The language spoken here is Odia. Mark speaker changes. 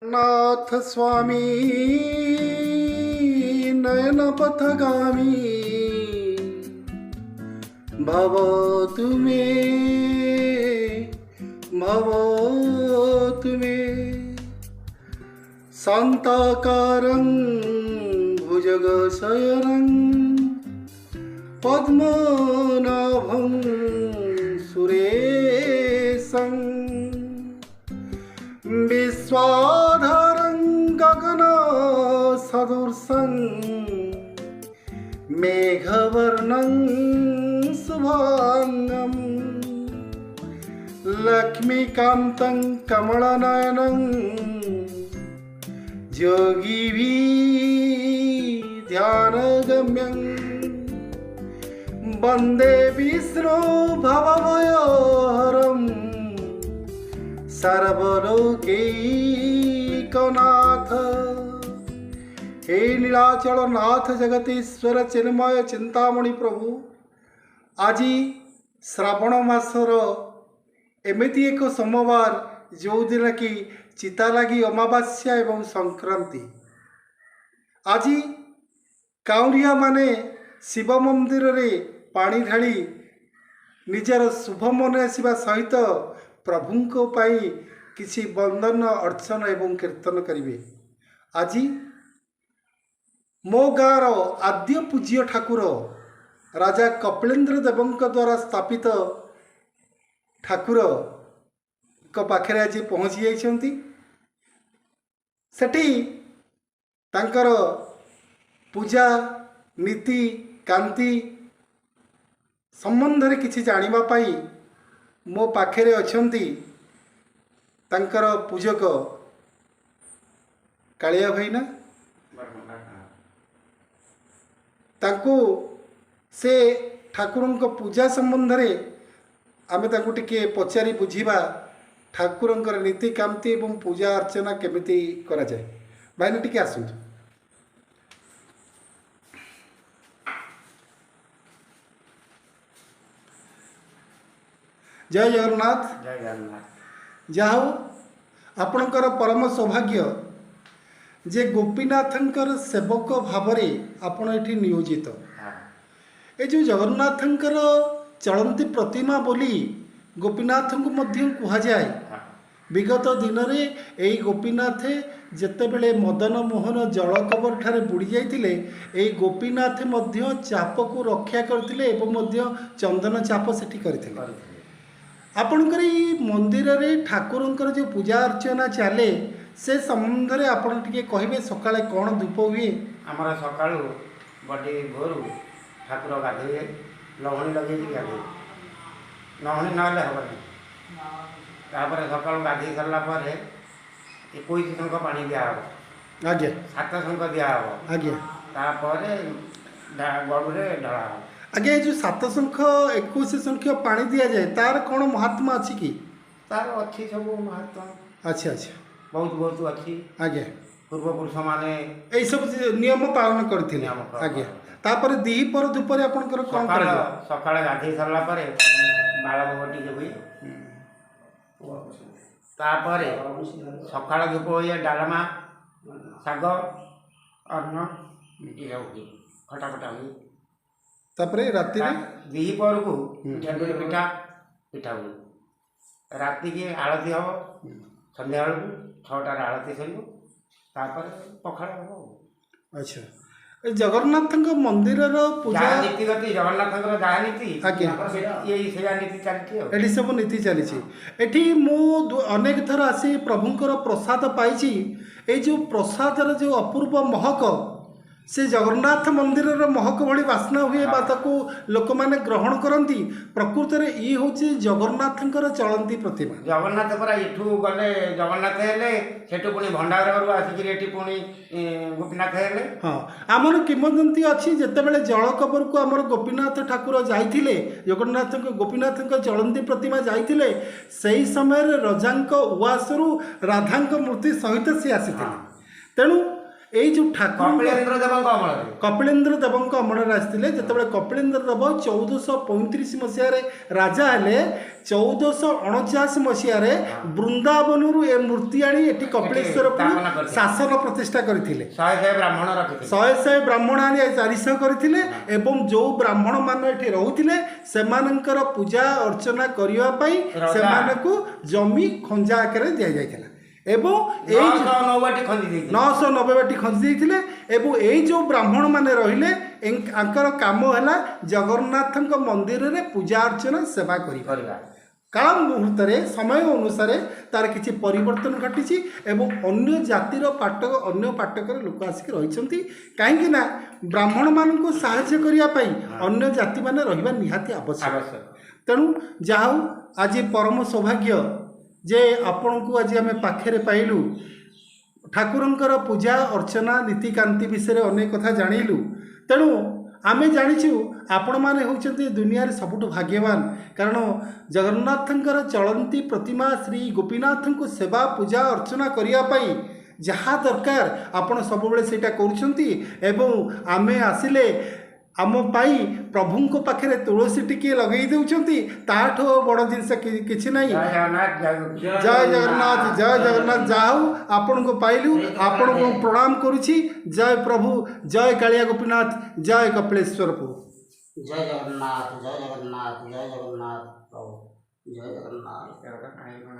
Speaker 1: ନାଥ ସ୍ୱାମୀ ନୟନ ପଥଗାମୀ ଭବ ତୁମେ ଭବ ତୁମେ ଶାନ୍ତାକାରଂ ଭୁଜଗଶୟନଂ ପଦ୍ମନାଭଂ ସୁରେଶଂ ବିଶ୍ୱାଧାରଂ ଗଗନ ସଦୃଶଂ ମେଘବର୍ଣ୍ଣଂ ଶୁଭାଙ୍ଗಂ ଲକ୍ଷ୍ମୀକାନ୍ତଂ କମଳନୟନଂ ଯୋଗିଭି ଧ୍ୟାନଗମ୍ୟଂ ବନ୍ଦେ ବିଷ୍ଣୁ ଭବଭୟହରಂ ସର୍ବଲୋକୈକନାଥ। ହେ ନୀଳାଚଳ ନାଥ ଜଗତୀଶ୍ୱର ଚିନ୍ମୟ ଚିନ୍ତାମଣି ପ୍ରଭୁ, ଆଜି ଶ୍ରାବଣ ମାସର ଏମିତି ଏକ ସୋମବାର ଯେଉଁଦିନ କି ଚିତାଲାଗି ଅମାବାସ୍ୟା ଏବଂ ସଂକ୍ରାନ୍ତି। ଆଜି କାଉଁରିଆମାନେ ଶିବ ମନ୍ଦିରରେ ପାଣି ଢାଳି ନିଜର ଶୁଭ ମନାସିବା ସହିତ ପ୍ରଭୁଙ୍କ ପାଇଁ କିଛି ବନ୍ଦନ ଅର୍ଚ୍ଚନ ଏବଂ କୀର୍ତ୍ତନ କରିବେ। ଆଜି ମୋ ଗାଁର ଆଦ୍ୟ ପୂଜ୍ୟ ଠାକୁର ରାଜା କପିଳେନ୍ଦ୍ର ଦେବଙ୍କ ଦ୍ୱାରା ସ୍ଥାପିତ ଠାକୁରଙ୍କ ପାଖରେ ଆଜି ପହଞ୍ଚି ଯାଇଛନ୍ତି। ସେଠି ତାଙ୍କର ପୂଜା ନୀତି କାନ୍ତି ସମ୍ବନ୍ଧରେ କିଛି ଜାଣିବା ପାଇଁ ମୋ ପାଖରେ ଅଛନ୍ତି ତାଙ୍କର ପୂଜକ କାଳିଆ ଭାଇନା। ତାଙ୍କୁ ସେ ଠାକୁରଙ୍କ ପୂଜା ସମ୍ବନ୍ଧରେ ଆମେ ତାଙ୍କୁ ଟିକିଏ ପଚାରି ବୁଝିବା, ଠାକୁରଙ୍କର ନୀତିକାନ୍ତି ଏବଂ ପୂଜା ଅର୍ଚ୍ଚନା କେମିତି କରାଯାଏ। ଭାଇନା ଟିକେ ଆସନ୍ତୁ। ଜୟ ଜଗନ୍ନାଥ।
Speaker 2: ଜୟ ଜଗନ୍ନାଥ।
Speaker 1: ଯାହା ହଉ, ଆପଣଙ୍କର ପରମ ସୌଭାଗ୍ୟ ଯେ ଗୋପୀନାଥଙ୍କର ସେବକ ଭାବରେ ଆପଣ ଏଠି ନିୟୋଜିତ। ଏ ଯେଉଁ ଜଗନ୍ନାଥଙ୍କର ଚଳନ୍ତି ପ୍ରତିମା ବୋଲି ଗୋପୀନାଥଙ୍କୁ ମଧ୍ୟ କୁହାଯାଏ। ବିଗତ ଦିନରେ ଏଇ ଗୋପୀନାଥ ଯେତେବେଳେ ମଦନ ମୋହନ ଜଳକବର ଠାରେ ବୁଡ଼ି ଯାଇଥିଲେ, ଏଇ ଗୋପୀନାଥ ମଧ୍ୟ ଚାପକୁ ରକ୍ଷା କରିଥିଲେ ଏବଂ ମଧ୍ୟ ଚନ୍ଦନ ଚାପ ସେଠି କରିଥିଲେ। ଆପଣଙ୍କର ଏଇ ମନ୍ଦିରରେ ଠାକୁରଙ୍କର ଯେଉଁ ପୂଜା ଅର୍ଚ୍ଚନା ଚାଲେ ସେ ସମ୍ବନ୍ଧରେ ଆପଣ ଟିକେ କହିବେ। ସକାଳେ କ'ଣ ଧୂପ ହୁଏ?
Speaker 2: ଆମର ସକାଳୁ ବଡ଼ି ଭୋରୁ ଠାକୁର ଗାଧୋଇବେ, ଲହୁଣୀ ଲଗେଇକି ଗାଧୋଇବେ, ଲହୁଣୀ ନହେଲେ ହେବନି। ତାପରେ ସକାଳୁ ଗାଧୋଇ ସାରିଲା ପରେ 21 ଶଙ୍ଖ ପାଣି ଦିଆହେବ।
Speaker 1: ଆଜ୍ଞା।
Speaker 2: 7 ଶଙ୍ଖ ଦିଆହେବ।
Speaker 1: ଆଜ୍ଞା।
Speaker 2: ତାପରେ ଗଡ଼ୁରେ ଢଳା ହେବ।
Speaker 1: ଆଜ୍ଞା, ଏ ଯେଉଁ 7 ଶଙ୍ଖ 21 ଶଙ୍ଖ ପାଣି ଦିଆଯାଏ ତାର କ'ଣ ମହାତ୍ମା ଅଛି କି?
Speaker 2: ତାର ଅଛି ସବୁ ମହାତ୍ମା।
Speaker 1: ଆଚ୍ଛା ଆଚ୍ଛା।
Speaker 2: ବହୁତ ବହୁତ ଅଛି।
Speaker 1: ଆଜ୍ଞା।
Speaker 2: ପୂର୍ବପୁରୁଷମାନେ
Speaker 1: ଏଇସବୁ ନିୟମ ପାଳନ କରିଥିଲେ।
Speaker 2: ନିୟମ ପାଳନ।
Speaker 1: ଆଜ୍ଞା। ତାପରେ ଦ୍ୱିପହର ଧୂପରେ ଆପଣଙ୍କର କ'ଣ କରାଯାଏ?
Speaker 2: ସକାଳେ ଗାଧୋଇ ସାରିଲା ପରେ ବାଳଭୋଗ ଟିକେ ହୁଏ। ତାପରେ ସକାଳ ଧୂପ ହୁଏ, ଡାଲମା, ଶାଗ, ଅନ୍ନ ଏସବୁ ହୁଏ, ଖଟା ଖଟା ହୁଏ।
Speaker 1: ତାପରେ ରାତିରେ
Speaker 2: ଦ୍ୱିପହରକୁ ଏଣ୍ଡୁରି ପିଠା ପିଠା ହୁଏ। ରାତିକି ଆଳତି ହେବ, ସନ୍ଧ୍ୟାବେଳକୁ 6ଟାରେ ଆଳତି ସରିବ, ତାପରେ ପଖାଳ ହେବ।
Speaker 1: ଆଚ୍ଛା, ଏ ଜଗନ୍ନାଥଙ୍କ ମନ୍ଦିରର ପୂଜା
Speaker 2: ଯାହା ନୀତିଗତି ଜଗନ୍ନାଥଙ୍କର ଯାହା ନୀତି,
Speaker 1: ଆଜ୍ଞା,
Speaker 2: ଏଇ ସେଇଆ ନୀତି ଚାଲିଛି। ଆଉ
Speaker 1: ଏଠି ସବୁ ନୀତି ଚାଲିଛି। ଏଠି ମୁଁ ଅନେକ ଥର ଆସି ପ୍ରଭୁଙ୍କର ପ୍ରସାଦ ପାଇଛି। ଏଇ ଯେଉଁ ପ୍ରସାଦର ଯେଉଁ ଅପୂର୍ବ ମହକ, ସେ ଜଗନ୍ନାଥ ମନ୍ଦିରର ମହକ ଭଳି ବାସ୍ନା ହୁଏ ବା ତାକୁ ଲୋକମାନେ ଗ୍ରହଣ କରନ୍ତି। ପ୍ରକୃତରେ ଇଏ ହେଉଛି ଜଗନ୍ନାଥଙ୍କର ଚଳନ୍ତି ପ୍ରତିମା।
Speaker 2: ଜଗନ୍ନାଥ ପରା ଏଠୁ ଗଲେ ଜଗନ୍ନାଥ ହେଲେ, ସେଠୁ ପୁଣି ଭଣ୍ଡାରରୁ ଆସିକିରି ଏଠି ପୁଣି ଗୋପୀନାଥ ହେଲେ।
Speaker 1: ହଁ, ଆମର କିମ୍ବଦନ୍ତୀ ଅଛି, ଯେତେବେଳେ ଜଳକବରକୁ ଆମର ଗୋପୀନାଥ ଠାକୁର ଯାଇଥିଲେ, ଜଗନ୍ନାଥଙ୍କ ଗୋପୀନାଥଙ୍କ ଚଳନ୍ତି ପ୍ରତିମା ଯାଇଥିଲେ, ସେଇ ସମୟରେ ରଜାଙ୍କ ଉଆସରୁ ରାଧାଙ୍କ ମୂର୍ତ୍ତି ସହିତ ସିଏ ଆସିଥିଲେ। ତେଣୁ ଏଇ ଯେଉଁ ଠାକୁରଙ୍କ
Speaker 2: କପିଳେନ୍ଦ୍ର ଦେବଙ୍କ ଅମଳରେ।
Speaker 1: କପିଳେନ୍ଦ୍ର ଦେବଙ୍କ ଅମଳରେ ଆସିଥିଲେ। ଯେତେବେଳେ କପିଳେନ୍ଦ୍ର ଦେବ 1435 ମସିହାରେ ରାଜା ହେଲେ, 1449 ମସିହାରେ ବୃନ୍ଦାବନରୁ ଏ ମୂର୍ତ୍ତି ଆଣି ଏଠି କପିଳେଶ୍ୱରପୁର
Speaker 2: ସ୍ଥାପନା କରିଥିଲେ।
Speaker 1: ଶାସନ ପ୍ରତିଷ୍ଠା କରିଥିଲେ।
Speaker 2: ଶହେ ଶହେ ବ୍ରାହ୍ମଣ ରଖିଥିଲେ।
Speaker 1: ଶହେ ଶହେ ବ୍ରାହ୍ମଣ ଆଣି 400 କରିଥିଲେ ଏବଂ ଯେଉଁ ବ୍ରାହ୍ମଣମାନେ ଏଠି ରହୁଥିଲେ, ସେମାନଙ୍କର ପୂଜା ଅର୍ଚ୍ଚନା କରିବା ପାଇଁ
Speaker 2: ରଜା।
Speaker 1: ସେମାନଙ୍କୁ ଜମି ଖଞ୍ଜା ଆକାରରେ ଦିଆଯାଇଥିଲା ଏବଂ ଏଇ
Speaker 2: 909 ବାଟି ଖଞ୍ଜି ଦେଇଥିଲେ।
Speaker 1: 990 ବାଟି ଖଞ୍ଜି ଦେଇଥିଲେ। ଏବଂ ଏଇ ଯେଉଁ ବ୍ରାହ୍ମଣମାନେ ରହିଲେ, ଆଙ୍କର କାମ ହେଲା ଜଗନ୍ନାଥଙ୍କ ମନ୍ଦିରରେ ପୂଜା ଅର୍ଚ୍ଚନା ସେବା କରିବା।
Speaker 2: କରିବା।
Speaker 1: କାଳ ମୁହୂର୍ତ୍ତରେ ସମୟ ଅନୁସାରେ ତାର କିଛି ପରିବର୍ତ୍ତନ ଘଟିଛି ଏବଂ ଅନ୍ୟ ଜାତିର ପାଟକ, ଅନ୍ୟ ପାଟକର ଲୋକ ଆସିକି ରହିଛନ୍ତି। କାହିଁକି ନା ବ୍ରାହ୍ମଣମାନଙ୍କୁ ସାହାଯ୍ୟ କରିବା ପାଇଁ ଅନ୍ୟ ଜାତିମାନେ ରହିବା ନିହାତି ଆବଶ୍ୟକ।
Speaker 2: ଆବଶ୍ୟକ।
Speaker 1: ତେଣୁ ଯାହା ହଉ, ଆଜି ପରମ ସୌଭାଗ୍ୟ ଯେ ଆପଣଙ୍କୁ ଆଜି ଆମେ ପାଖରେ ପାଇଲୁ। ଠାକୁରଙ୍କର ପୂଜା ଅର୍ଚ୍ଚନା ନୀତିକାନ୍ତି ବିଷୟରେ ଅନେକ କଥା ଜାଣିଲୁ। ତେଣୁ ଆମେ ଜାଣିଛୁ ଆପଣମାନେ ହେଉଛନ୍ତି ଦୁନିଆରେ ସବୁଠୁ ଭାଗ୍ୟବାନ, କାରଣ ଜଗନ୍ନାଥଙ୍କର ଚଳନ୍ତି ପ୍ରତିମା ଶ୍ରୀ ଗୋପୀନାଥଙ୍କୁ ସେବା ପୂଜା ଅର୍ଚ୍ଚନା କରିବା ପାଇଁ ଯାହା ଦରକାର ଆପଣ ସବୁବେଳେ ସେଇଟା କରୁଛନ୍ତି। ଏବଂ ଆମେ ଆସିଲେ ଆମ ପାଇଁ ପ୍ରଭୁଙ୍କ ପାଖରେ ତୁଳସୀ ଟିକିଏ ଲଗେଇ ଦେଉଛନ୍ତି। ତାଠୁ ଆଉ ବଡ଼ ଜିନିଷ କିଛି ନାହିଁ।
Speaker 2: ଜୟ ଜଗନ୍ନାଥ, ଜୟ ଗୋପୀନାଥ।
Speaker 1: ଜୟ ଜଗନ୍ନାଥ, ଜୟ ଜଗନ୍ନାଥ। ଯାହା ହଉ, ଆପଣଙ୍କୁ ପାଇଲୁ, ଆପଣଙ୍କୁ ପ୍ରଣାମ କରୁଛି। ଜୟ ପ୍ରଭୁ, ଜୟ କାଳିଆ ଗୋପୀନାଥ, ଜୟ କପିଳେଶ୍ୱରପୁର।
Speaker 3: ଜୟ ଜଗନ୍ନାଥ, ଜୟ ଜଗନ୍ନାଥ, ଜୟ ଜଗନ୍ନାଥ ପ୍ରଭୁ, ଜୟ ଜଗନ୍ନାଥ।
Speaker 2: କାହିଁ କଣ?